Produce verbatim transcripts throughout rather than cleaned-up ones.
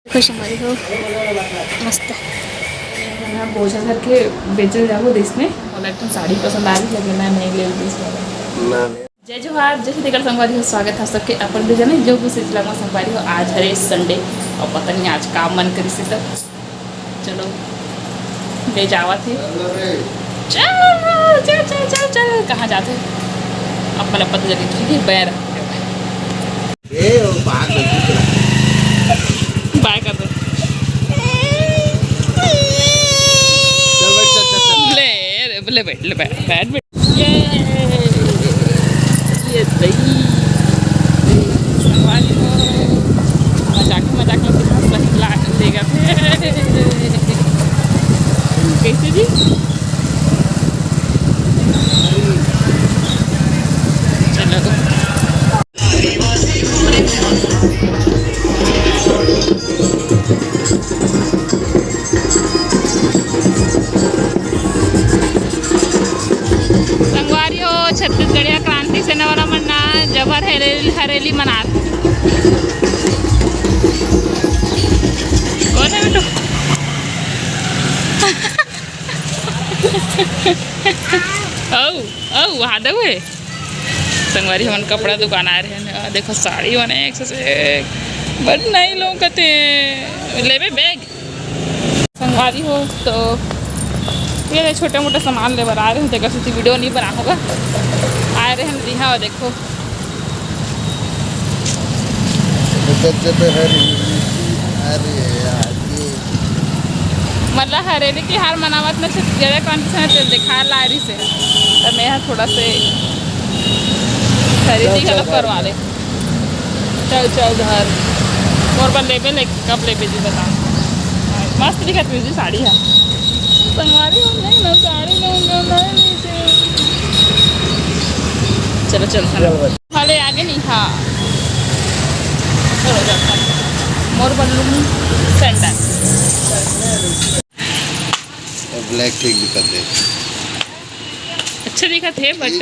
खुश हमारी हो। मस्त। यहाँ भोजन करके बेचल जाबो देश में। मोला एक ठन साड़ी पसंद आ रही है, लेकिन मैं नहीं ले रही इस बार। जय जोहार, जय छत्तीसगढ़ संगवारी हो, स्वागत है सबके अपन दे जने जो भी सिलसिला में संगवारी हो। आज हरे संडे और पता नहीं आज काम मन करी से, तब चलो ले जावा थे। चल चल चल चल चल, कहाँ जाते? अब मतलब पता चली, ठीक है, बैर। ए, वो बात होती है। बाय कर दो। चल बैठ, चल, चल, चल। ले, ले बैठ, ले बैठ, बैठ, बैठ। ये, ये दही। संगवारी हो। मजाक, मजाक में कितना सही ला-, लेगा। कैसे जी? चलो। संगवारी हो, छत्तीसगढ़िया क्रांति सेना वाला मन ना जबर हरेली, हरेली मनात। कौन है बेटू? औ, औ, वहाँ दे हुए। संगवारी, हमन कपड़ा दुकान आए रहे हैं। आ, देखो, साड़ी मन एक से एक, but नहीं लोग कहते, लेबे बैग। संगवारी हो तो ये ले छोटे मोटे सामान ले बर आए रहे हैं, तेकर सेती वीडियो नहीं बना होगा। आए रहे हैं, दिहा, देखो। जब जब हरी, अरे आगे। मतलब हरेली तिहार मनावत न छत्तीसगढ़ कौन से तेल दिखा ला रही से, तो मैं यहाँ थोड़ा से खरीदी चल, चल, घलो करवा ले। चल चल घर। मोर बर लेबे ले, कब लेबे जी बता। मस्त दिखत हे जी साड़ी है। संगवारी हो नहीं ना साड़ी नहीं, नहीं, नहीं, नहीं। चलो चल। चल बस। अरे आगे नहीं, हाँ। चलो, चलो। मोर बल्लू सैंडल। ब्लैक ठीक दिखत हे। अच्छा दिखत हे, but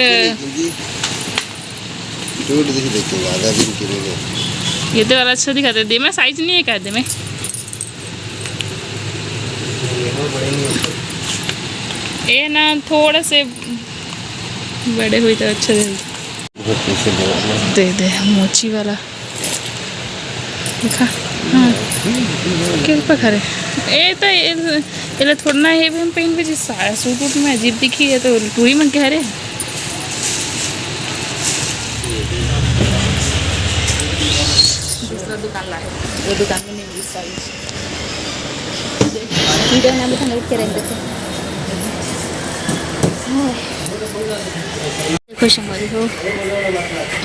सूट दिखी देखो, आधा दिन के लिए। ये तो वाला अच्छा दिखत हे। दे में साइज नहीं है क्या? दे में। ये ना थोड़ा से बड़े हुई तो अच्छा रहेगा। दे दे, मोची वाला। देखा? हाँ। के पकड़े? ए तो ए, एला थोड़ा ना, ये भी हम पहन के जी साया सूट वूट में अजीब दिखी है, तो टूरी मन के हरे। दूसरा दुकान ला है, वो दुकान में नहीं मिली साड़ी। ठीक है ना, बेटा, उठ के रहने देते। देखो संगवारी हो,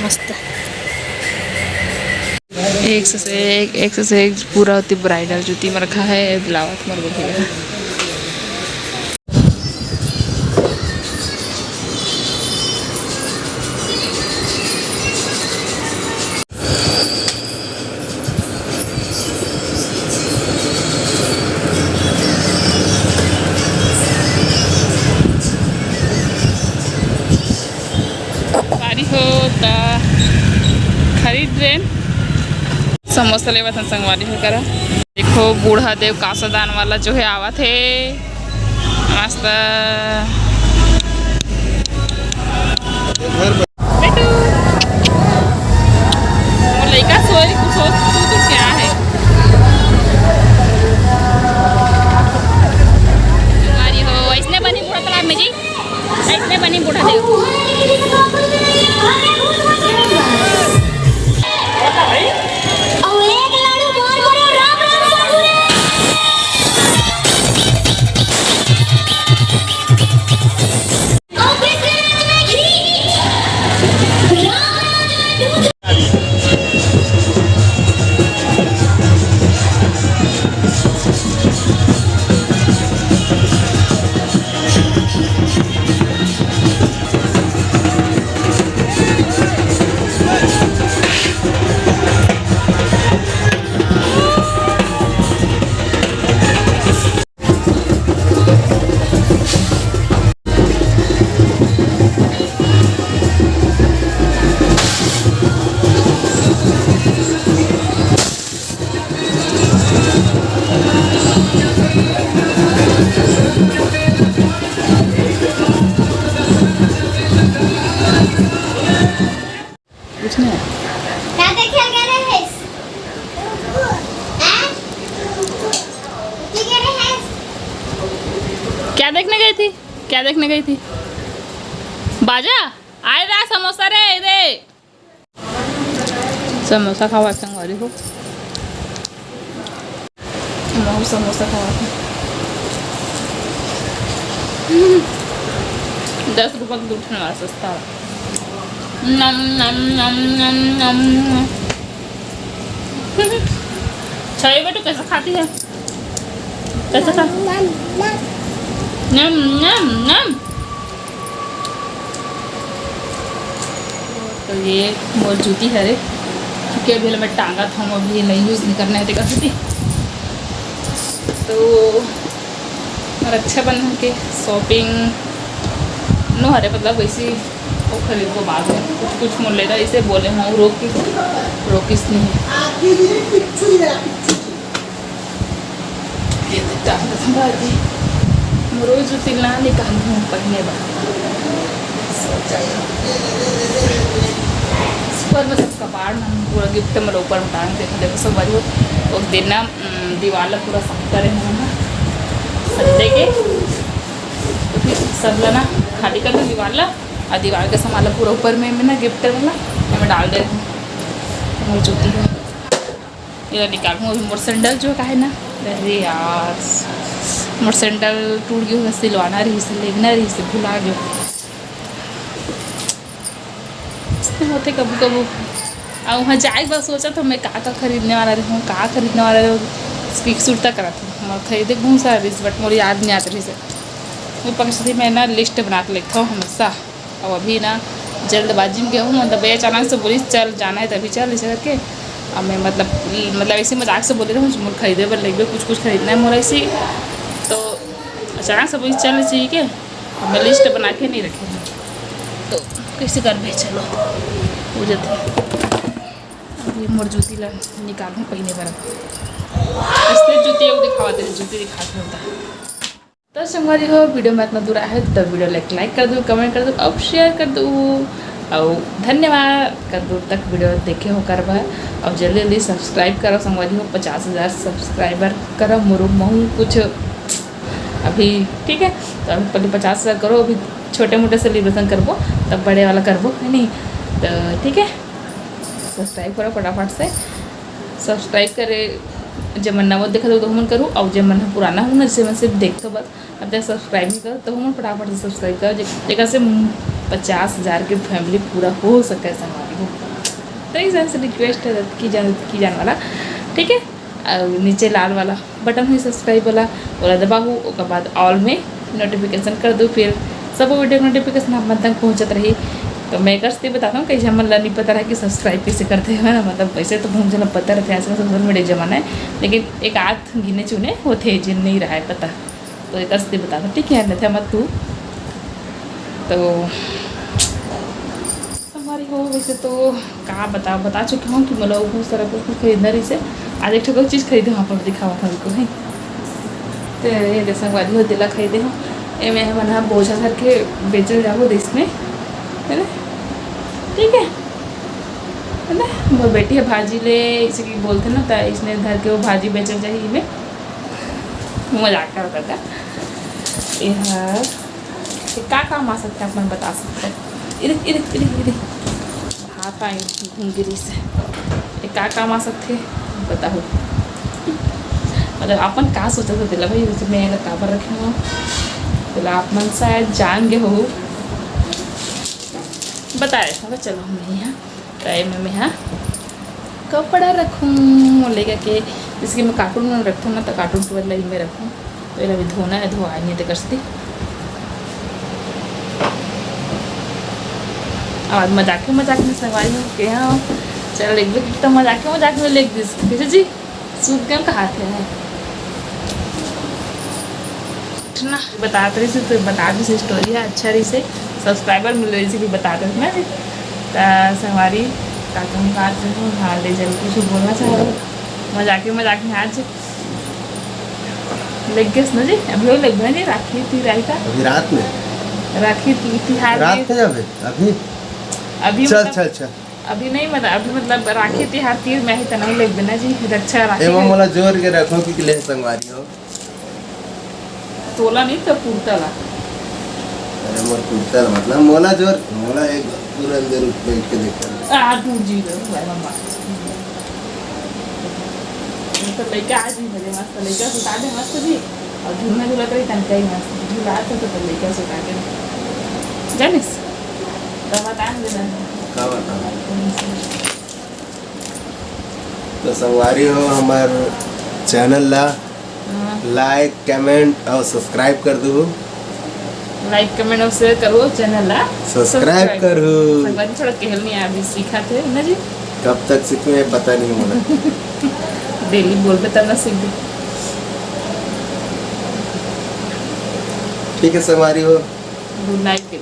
मस्त। एक से एक, एक से एक पूरा होती ब्राइडल जूती में रखा है, दिलावत मर बढ़िया। पारी हो त खरीद रेन। समोसा लेवत हन संगवारी हो करा। देखो बूढ़ा देव कासादान वाला जो है आवत हे। मस्त। बेटू। वो लइका सोए, सो, सो तो क्या है? बीमारी हो, ऐसने बनी बूढ़ा तालाब में जी, ऐसने बनी बूढ़ा देव। कुछ नहीं। क्या देखे गए रहे? हैं? क्या देखे रहे? क्या देखने गई थी? क्या देखने गई थी? बाजा? आए रा समोसा रे, दे। समोसा खावा संगवारी हो। महू समोसा खावा था। दस रुपया के दू ठन वाला सस्ता। नम, नम, नम, नम, नम। छवि बेटू कैसे खाती है? कैसे खा? नम, नम, नम। तो ये मोर जूती हरे, क्योंकि अभी मैं टांगा था, अभी नहीं यूज़ नहीं करना है, देखा थी। तो रक्षाबंधन के शॉपिंग नो हरे, मतलब वैसे वो खरीद को बाद में कुछ कुछ मोर लेना, इसे बोले हूँ रोक के, रोकिस नहीं। ये तो टांगा था भाई, मोर जूती ला निकाल हूँ पहने बार। पर मैं सब कपाड़ में पूरा गिफ्ट में ऊपर में टांग देखे, देखो संगवारी हो। वो दिन ना, उम, दीवार ला पूरा साफ करे हूँ ना संडे के, तो फिर सब ला ना खाली कर दूँ दीवार ला, और दीवार के सामान ला पूरा ऊपर में, में ना गिफ्ट वाला मैं डाल दे रही हूँ। मोर जूती है, ये निकालूँ अभी मोर सैंडल जो का है ना। अरे यार, मोर सैंडल टूट गई, सिलवाना रही से, लेगना रही से, भुला गयो। अइसने होथे कभू कभू। अउ वहाँ जाए के बाद सोचा तो मैं का का खरीदने वाला रही हूँ, का खरीदने वाला रही हूँ, स्पीक सुरता करत हूँ। मोर खरीदे के बहुत सारा रहिस, but मोर याद नहीं आत रहिस। मैं पकड़ मैं ना लिस्ट बना के लिखता हूँ हमेशा। अब अभी ना जल्दबाजी में गया हूँ, मतलब ये अचानक से बोली चल जाना है तभी चल, ऐसे करके। अब मैं मतलब, मतलब ऐसे मजाक से बोले रहूँ, मोर खरीदे बर लगबे, कुछ कुछ खरीदना है मोर ऐसे। तो अचानक से बोली चल चाहिए के, अब मैं लिस्ट बना के नहीं रखे हूँ, तो कैसे करबे? चलो, हो जाते। अभी मोर जूती ला निकालूँ पहने बर। इसलिए जूती एक दिखावा दे, जूती दिखा के होता। तो संगवारी हो, वीडियो में इतना दूर आए हो तो वीडियो लाइक, लाइक कर दो, कमेंट कर दो, अब शेयर कर दो। और धन्यवाद कर दो तक वीडियो देखे हो कर भर। और जल्दी जल्दी सब्सक्राइब करो संगवारी हो, पचास हज़ार सब्सक्राइबर करो मोर महू कुछ अभी, ठीक है। तो अभी पहले पचास हज़ार करो, अभी छोटे मोटे सेलिब्रेशन करबो, तब बड़े वाला करबो, है नहीं? तो ठीक है, सब्सक्राइब करो फटाफट से। सब्सक्राइब करे जे मन नवा देखत हो तो हमन करू, और जे मन ह पुराना हो ना, जैसे मन सिर्फ देखते बस अब तक सब्सक्राइब नहीं करो तो हमन फटाफट से सब्सक्राइब करो, जे-, जेकर से पचास हज़ार के फैमिली पूरा हो सके संगवारी हो। तो इस से रिक्वेस्ट है की जान, की जान वाला, ठीक है। और नीचे लाल वाला बटन हुई सब्सक्राइब वाला, ओला दबाहू, ओकर बाद ऑल में नोटिफिकेशन कर दो, फिर सब वीडियो नोटिफिकेशन आप मन तक पहुँचत रही। तो मैं कर से बताता हूँ, कई झन मन ला नहीं पता रहा कि सब्सक्राइब कैसे करते हैं ना, मतलब वैसे तो बहुत झन पता रहते हैं, आजकल सोशल मीडिया जमाना है, लेकिन एक आध गिने चुने होते हैं जिन नहीं रहा है पता, तो एक से बताता हूँ, ठीक है, अन्यथा मत तू। तो संगवारी हो, वैसे तो का बता, बता चुके हूँ कि मोला बहुत सारा कुछ कुछ खरीदना रहिसे। आज एक ठो चीज़ खरीदे हूँ, अपन दिखावत हूँ बिल्कुल, है। तो ये दे संगवारी हो, दिला खरीदे हूँ। एमे हमन ह बोझा धर के बेचल जाबो देश में, है ना? ठीक है, है ना? मोर बेटी ह भाजी ले, इसे की बोलथे ना, त इसने धर के वो भाजी बेचल जाही में। मजाक करत हँव। ये ह ये का काम आ सकथे, आप मन बता सकथव? इरे, इरे, इरे, इरे। हाथ आए घूम गिरी से। ये का काम आ सकथे? बताहू। मतलब, अपन का सोचत हो तेला भाई, जैसे मैं एला काबर रखे हूँ, तेला आप मन शायद जान गए हो। बताए, मगर चलो, हम नहीं हैं। त एमे मेहा कपड़ा रखूँ, लइका के, जैसे कि मैं कार्टून में रखथों ना, तो कार्टून के बदला इमे रखूँ। तो एला भी धोना है, धोआ नहीं, तेकर सेती। अब मजाक में, मजाक में संगवारी हो के, हाँ, चल, एक बार तो मजाक में, मजाक में लेग दिस। कैसे जी? सूख गया कहा थे। ना, बतात रहिस, तो बता दीस स्टोरी ह, अच्छा रहिस, सब्सक्राइबर मिल रहिस, भी बतात रहिस ना। त संगवारी, का कहूँ, का कहूँ, हाँ, ले जरूर कुछ बोलना चाहूँ। मजाक में, मजाक में आज लग गेस ना जी, अभी वो लग ना जी, राखी तिहार आई था। अभी रात में? राखी ति-, तिहार रात में। में जाबे? अभी? अभी चल, मतलब, चल, चल। अभी नहीं, मतलब, अभी मतलब राखी तिहार तीर में ही तो नहीं लग ना जी, रक्षा राखी एमा में। मोला जोर के रखो कि ले संगवारी हो। तोला नहीं तो कुर्ता ला। अरे मोर कुर्ता ला मतलब मोला जोर, मोला एक पूरा अंदर उठ बैठ के देखता। आ, टूट जी रे, भाई मम्मा। तो लइका आ जी मेरे मस्त, लइका सुता दे मस्त जी। और झूलना झूला तो इतना कहीं मस्त, झूला तो, तो लइका सुता दे। जानिस? तो बता दे ना। का बता? तो संगवारी हो, हमार चैनल ला हाँ। Like, comment और subscribe कर दू। Like, comment और share करो चैनल ला। Subscribe subscribe करो। संगवारी थोड़ा कहल नहीं आ, अभी सीखा थे ना जी। कब तक सीखूं, ये पता नहीं मोला। डेली बोलबे तब ना सीखबे। ठीक है संगवारी हो। गुड नाइट के।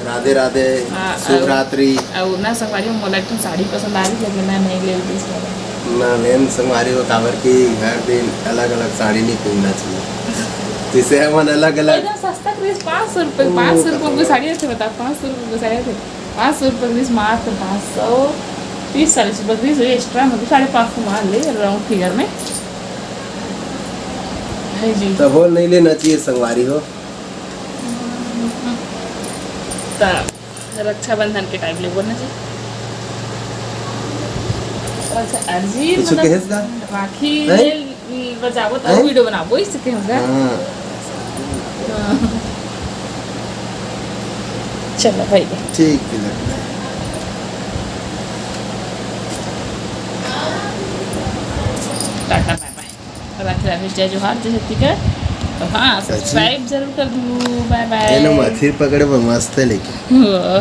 राधे राधे। हाँ, शुभ रात्रि। और ना संगवारी हो, मोला एक ठन साड़ी पसंद आ रही, लेकिन मैं नहीं ले रही इस बार। ना लेन संगवारी हो, काबर कि हर दिन अलग-अलग साड़ी नहीं पहनना चाहिए। जैसे हमन अलग-अलग एकदम सस्ता करिस, पाँच सौ रुपये, ओ, पाँच सौ रुपये में कोई साड़ी आथे, बताओ, पाँच सौ रुपये में साड़ी आथे, पाँच सौ रुपये करिस, मात्र पाँच सौ तीस, चालीस रुपये करिस, extra में भी साढ़े पाँच सौ मान ले, round figure में। है जी। तब वो नहीं लेना चाहिए संगवारी हो। त रक्षाबंधन के टाइम ले बोलना चाहिए। अच्छा, अर्जी, कुछ मतलब, कहेस का? राखी हैं? ले बजाबो त हैं? वीडियो बनाबो, इससे कहेस का? हाँ। हाँ। चलो भाई। ठीक है, लगता है। Tata, bye bye। राधे राधे, जय जोहार, जय छत्तीसगढ़। तो हाँ, चाची। Subscribe जरूर कर दू। Bye bye। एनो मथिर पकड़े बर मस्त है लेकिन। वो।